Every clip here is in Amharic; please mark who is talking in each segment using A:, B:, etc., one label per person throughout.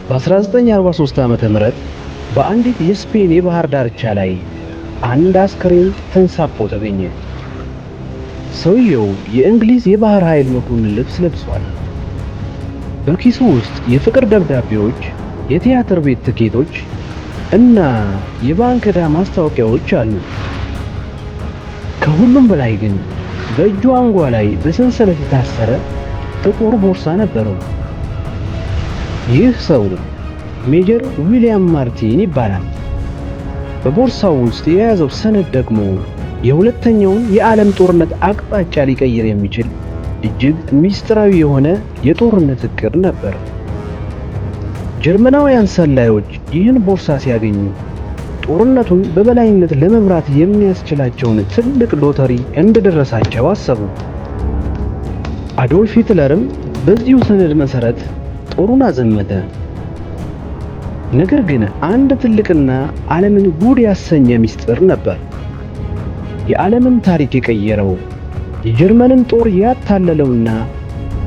A: በ1943 ዓ.ም በአንዲት የስፔን የባህር ዳርቻ ላይ አንድ አስከሬን ተንሳፎ ተገኘ። ሰውየው የእንግሊዝ የባህር ኃይል መኮንን ልብስ ለብሷል። በኪሱ ውስጥ የፍቅር ደብዳቤዎች፣ የቲያትር ቤት ትኬቶች እና የባንክ ዕዳ ማስታወቂያዎች አሉ። ከሁሉም በላይ ግን በእጁ አንጓ ላይ በሰንሰለት የታሰረ ጥቁር ቦርሳ ነበረው። ይህ ሰው ሜጀር ዊሊያም ማርቲን ይባላል። በቦርሳው ውስጥ የያዘው ሰነድ ደግሞ የሁለተኛውን የዓለም ጦርነት አቅጣጫ ሊቀይር የሚችል እጅግ ሚስጥራዊ የሆነ የጦርነት እቅድ ነበር። ጀርመናውያን ሰላዮች ይህን ቦርሳ ሲያገኙ ጦርነቱን በበላይነት ለመምራት የሚያስችላቸውን ትልቅ ሎተሪ እንደደረሳቸው አሰቡ። አዶልፍ ሂትለርም በዚሁ ሰነድ መሰረት ጦሩን አዘመተ። ነገር ግን አንድ ትልቅና ዓለምን ጉድ ያሰኘ ሚስጥር ነበር። የዓለምን ታሪክ የቀየረው፣ የጀርመንን ጦር ያታለለውና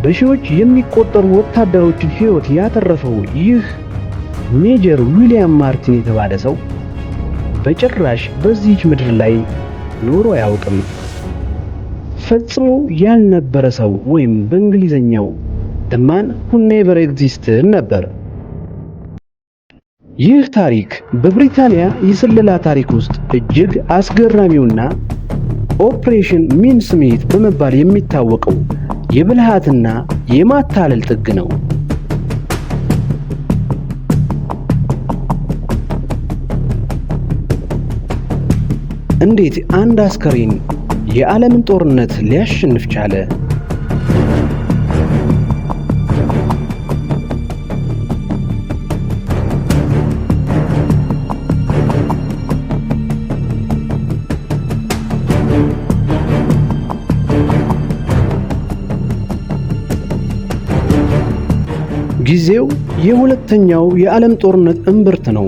A: በሺዎች የሚቆጠሩ ወታደሮችን ሕይወት ያተረፈው ይህ ሜጀር ዊሊያም ማርቲን የተባለ ሰው በጭራሽ በዚህች ምድር ላይ ኖሮ አያውቅም። ፈጽሞ ያልነበረ ሰው ወይም በእንግሊዘኛው "The man who never existed" ነበር። ይህ ታሪክ በብሪታንያ የስለላ ታሪክ ውስጥ እጅግ አስገራሚውና Operation Mincemeat በመባል የሚታወቀው የብልሃትና የማታለል ጥግ ነው። እንዴት አንድ አስከሬን የዓለምን ጦርነት ሊያሸንፍ ቻለ? ጊዜው የሁለተኛው የዓለም ጦርነት እምብርት ነው።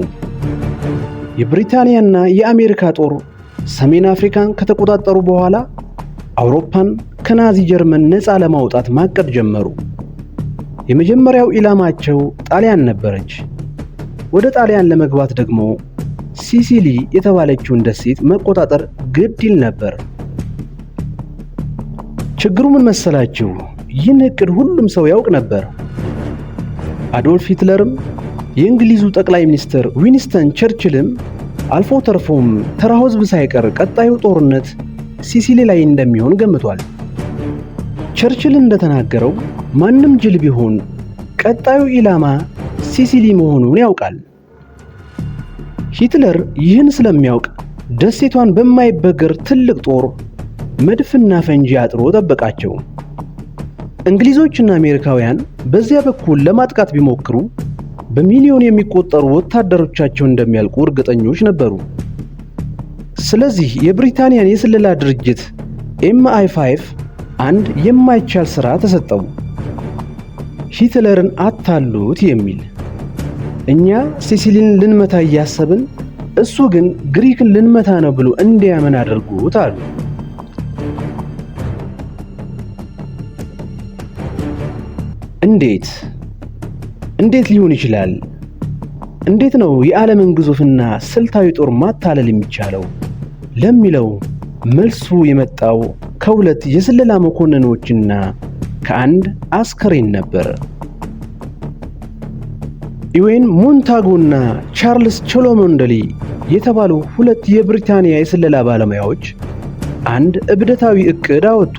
A: የብሪታንያና የአሜሪካ ጦር ሰሜን አፍሪካን ከተቆጣጠሩ በኋላ አውሮፓን ከናዚ ጀርመን ነፃ ለማውጣት ማቀድ ጀመሩ። የመጀመሪያው ኢላማቸው ጣሊያን ነበረች። ወደ ጣሊያን ለመግባት ደግሞ ሲሲሊ የተባለችውን ደሴት መቆጣጠር ግድ ይል ነበር። ችግሩ ምን መሰላችሁ? ይህን እቅድ ሁሉም ሰው ያውቅ ነበር። አዶልፍ ሂትለርም፣ የእንግሊዙ ጠቅላይ ሚኒስትር ዊንስተን ቸርችልም፣ አልፎ ተርፎም ተራው ሕዝብ ሳይቀር ቀጣዩ ጦርነት ሲሲሊ ላይ እንደሚሆን ገምቷል። ቸርችል እንደተናገረው ማንም ጅል ቢሆን ቀጣዩ ኢላማ ሲሲሊ መሆኑን ያውቃል። ሂትለር ይህን ስለሚያውቅ ደሴቷን በማይበገር ትልቅ ጦር፣ መድፍና ፈንጂ አጥሮ ጠበቃቸው። እንግሊዞችና አሜሪካውያን በዚያ በኩል ለማጥቃት ቢሞክሩ በሚሊዮን የሚቆጠሩ ወታደሮቻቸው እንደሚያልቁ እርግጠኞች ነበሩ። ስለዚህ የብሪታንያን የስለላ ድርጅት ኤምአይ 5 አንድ የማይቻል ሥራ ተሰጠው። ሂትለርን አታሉት የሚል። እኛ ሲሲሊን ልንመታ እያሰብን እሱ ግን ግሪክን ልንመታ ነው ብሎ እንዲያምን አድርጉት አሉ። እንዴት? እንዴት ሊሆን ይችላል? እንዴት ነው የዓለምን ግዙፍና ስልታዊ ጦር ማታለል የሚቻለው? ለሚለው መልሱ የመጣው ከሁለት የስለላ መኮንኖችና ከአንድ አስከሬን ነበር። ኢዌን ሞንታጉና ቻርልስ ቾሎሞንደሊ የተባሉ ሁለት የብሪታንያ የስለላ ባለሙያዎች አንድ እብደታዊ ዕቅድ አወጡ።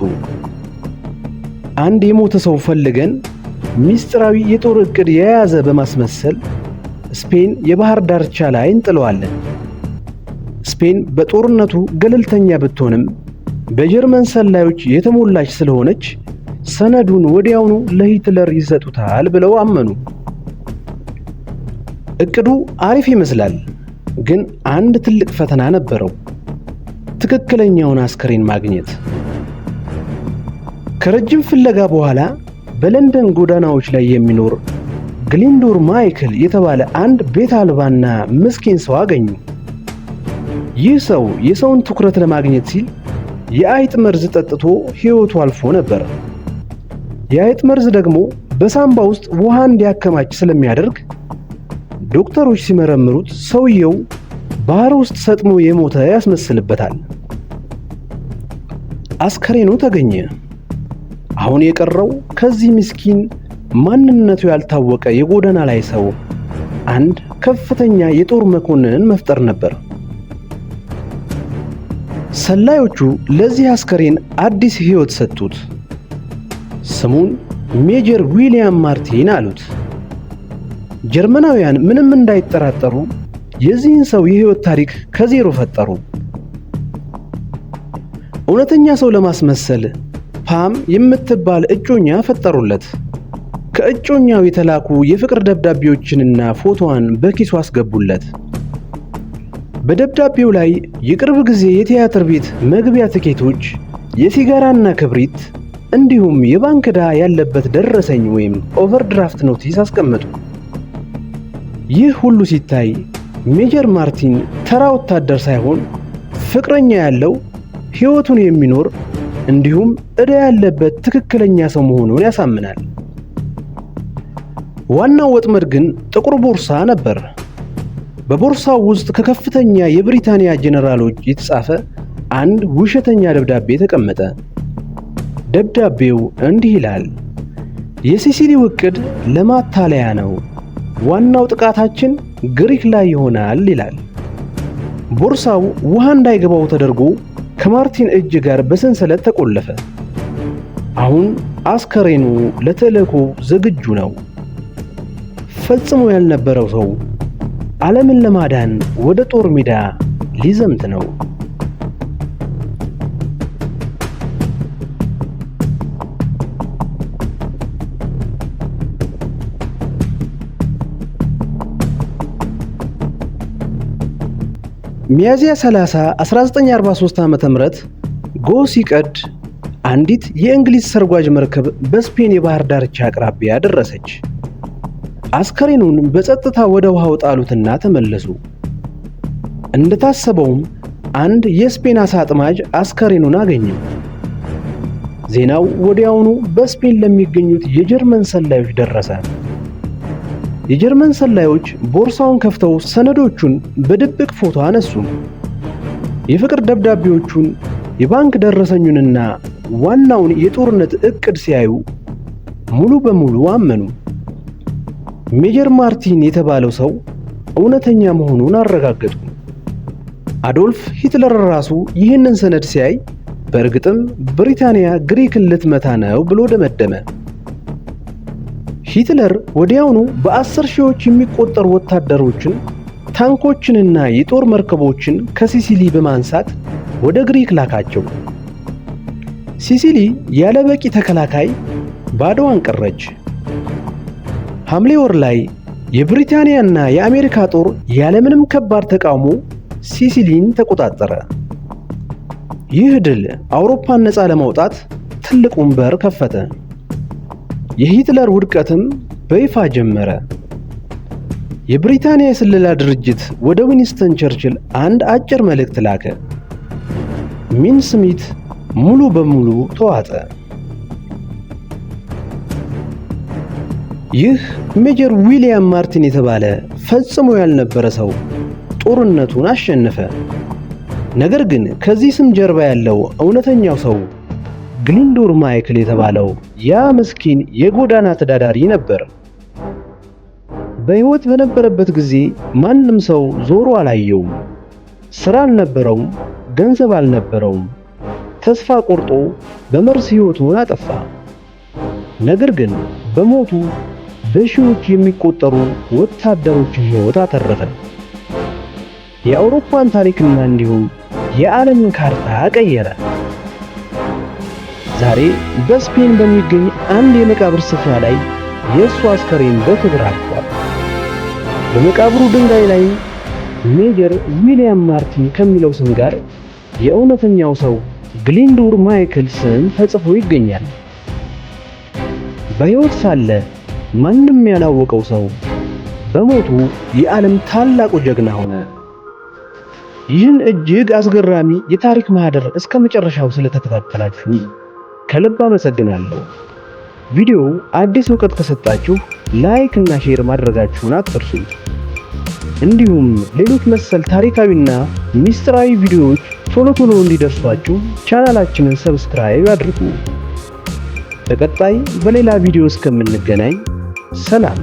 A: አንድ የሞተ ሰው ፈልገን ሚስጥራዊ የጦር ዕቅድ የያዘ በማስመሰል ስፔን የባህር ዳርቻ ላይ እንጥለዋለን። ስፔን በጦርነቱ ገለልተኛ ብትሆንም በጀርመን ሰላዮች የተሞላች ስለሆነች ሰነዱን ወዲያውኑ ለሂትለር ይሰጡታል ብለው አመኑ። እቅዱ አሪፍ ይመስላል፣ ግን አንድ ትልቅ ፈተና ነበረው፤ ትክክለኛውን አስከሬን ማግኘት። ከረጅም ፍለጋ በኋላ በለንደን ጎዳናዎች ላይ የሚኖር ግሊንዶር ማይክል የተባለ አንድ ቤት አልባና ምስኪን ሰው አገኙ። ይህ ሰው የሰውን ትኩረት ለማግኘት ሲል የአይጥ መርዝ ጠጥቶ ሕይወቱ አልፎ ነበር። የአይጥ መርዝ ደግሞ በሳምባ ውስጥ ውሃ እንዲያከማች ስለሚያደርግ ዶክተሮች ሲመረምሩት ሰውየው ባህር ውስጥ ሰጥሞ የሞተ ያስመስልበታል። አስከሬኑ ተገኘ። አሁን የቀረው ከዚህ ምስኪን ማንነቱ ያልታወቀ የጎዳና ላይ ሰው አንድ ከፍተኛ የጦር መኮንንን መፍጠር ነበር። ሰላዮቹ ለዚህ አስከሬን አዲስ ሕይወት ሰጡት። ስሙን ሜጀር ዊሊያም ማርቲን አሉት። ጀርመናውያን ምንም እንዳይጠራጠሩ የዚህን ሰው የሕይወት ታሪክ ከዜሮ ፈጠሩ። እውነተኛ ሰው ለማስመሰል ፓም የምትባል እጮኛ ፈጠሩለት። ከእጮኛው የተላኩ የፍቅር ደብዳቤዎችንና ፎቶዋን በኪሱ አስገቡለት። በደብዳቤው ላይ የቅርብ ጊዜ የቲያትር ቤት መግቢያ ትኬቶች፣ የሲጋራና ክብሪት እንዲሁም የባንክ ዕዳ ያለበት ደረሰኝ ወይም overdraft notice አስቀመጡ። ይህ ሁሉ ሲታይ ሜጀር ማርቲን ተራ ወታደር ሳይሆን ፍቅረኛ ያለው፣ ሕይወቱን የሚኖር እንዲሁም ዕዳ ያለበት ትክክለኛ ሰው መሆኑን ያሳምናል። ዋናው ወጥመድ ግን ጥቁር ቦርሳ ነበር። በቦርሳው ውስጥ ከከፍተኛ የብሪታንያ ጄኔራሎች የተጻፈ አንድ ውሸተኛ ደብዳቤ ተቀመጠ። ደብዳቤው እንዲህ ይላል፦ የሲሲሊው ዕቅድ ለማታለያ ነው። ዋናው ጥቃታችን ግሪክ ላይ ይሆናል ይላል። ቦርሳው ውሃ እንዳይገባው ተደርጎ ከማርቲን እጅ ጋር በሰንሰለት ተቆለፈ። አሁን አስከሬኑ ለተልእኮ ዝግጁ ነው። ፈጽሞ ያልነበረው ሰው ዓለምን ለማዳን ወደ ጦር ሜዳ ሊዘምት ነው። ሚያዝያ 30 1943 ዓ.ም ጎህ ሲቀድ አንዲት የእንግሊዝ ሰርጓጅ መርከብ በስፔን የባህር ዳርቻ አቅራቢያ ደረሰች። አስከሬኑን በጸጥታ ወደ ውሃው ጣሉትና ተመለሱ። እንደታሰበውም አንድ የስፔን አሳ አጥማጅ አስከሬኑን አገኘው። ዜናው ወዲያውኑ በስፔን ለሚገኙት የጀርመን ሰላዮች ደረሰ። የጀርመን ሰላዮች ቦርሳውን ከፍተው ሰነዶቹን በድብቅ ፎቶ አነሱ። የፍቅር ደብዳቤዎቹን፣ የባንክ ደረሰኙንና ዋናውን የጦርነት ዕቅድ ሲያዩ ሙሉ በሙሉ አመኑ። ሜጀር ማርቲን የተባለው ሰው እውነተኛ መሆኑን አረጋገጡ። አዶልፍ ሂትለር ራሱ ይህንን ሰነድ ሲያይ በእርግጥም ብሪታንያ ግሪክን ልትመታ ነው ብሎ ደመደመ። ሂትለር ወዲያውኑ በ10 ሺዎች የሚቆጠሩ ወታደሮችን፣ ታንኮችንና የጦር መርከቦችን ከሲሲሊ በማንሳት ወደ ግሪክ ላካቸው። ሲሲሊ ያለ በቂ ተከላካይ ባዶዋን ቀረች። ሐምሌ ወር ላይ የብሪታንያና የአሜሪካ ጦር ያለምንም ከባድ ተቃውሞ ሲሲሊን ተቆጣጠረ። ይህ ድል አውሮፓን ነፃ ለማውጣት ትልቁን በር ከፈተ። የሂትለር ውድቀትም በይፋ ጀመረ። የብሪታንያ የስለላ ድርጅት ወደ ዊንስተን ቸርችል አንድ አጭር መልእክት ላከ። ሚንስሚት ሙሉ በሙሉ ተዋጠ። ይህ ሜጀር ዊሊያም ማርቲን የተባለ ፈጽሞ ያልነበረ ሰው ጦርነቱን አሸነፈ። ነገር ግን ከዚህ ስም ጀርባ ያለው እውነተኛው ሰው ግሊንዶር ማይክል የተባለው ያ ምስኪን የጎዳና ተዳዳሪ ነበር። በሕይወት በነበረበት ጊዜ ማንም ሰው ዞሮ አላየውም። ሥራ አልነበረውም፣ ገንዘብ አልነበረውም። ተስፋ ቆርጦ በመርዝ ሕይወቱን አጠፋ። ነገር ግን በሞቱ በሺዎች የሚቆጠሩ ወታደሮችን ሕይወት አተረፈ። የአውሮፓን ታሪክና እንዲሁም የዓለምን ካርታ ቀየረ። ዛሬ በስፔን በሚገኝ አንድ የመቃብር ስፍራ ላይ የእሱ አስከሬን በክብር አርፏል። በመቃብሩ ድንጋይ ላይ ሜጀር ዊሊያም ማርቲን ከሚለው ስም ጋር የእውነተኛው ሰው ግሊንዶር ማይክል ስም ተጽፎ ይገኛል። በሕይወት ሳለ ማንም ያላወቀው ሰው በሞቱ የዓለም ታላቁ ጀግና ሆነ። ይህን እጅግ አስገራሚ የታሪክ ማህደር እስከ መጨረሻው ስለተከታተላችሁ ከልብ አመሰግናለሁ። ቪዲዮው አዲስ እውቀት ከሰጣችሁ like እና share ማድረጋችሁን አትርሱ። እንዲሁም ሌሎች መሰል ታሪካዊና ሚስጥራዊ ቪዲዮዎች ቶሎ ቶሎ እንዲደርሷችሁ ቻናላችንን subscribe አድርጉ። በቀጣይ በሌላ ቪዲዮ እስከምንገናኝ ሰላም።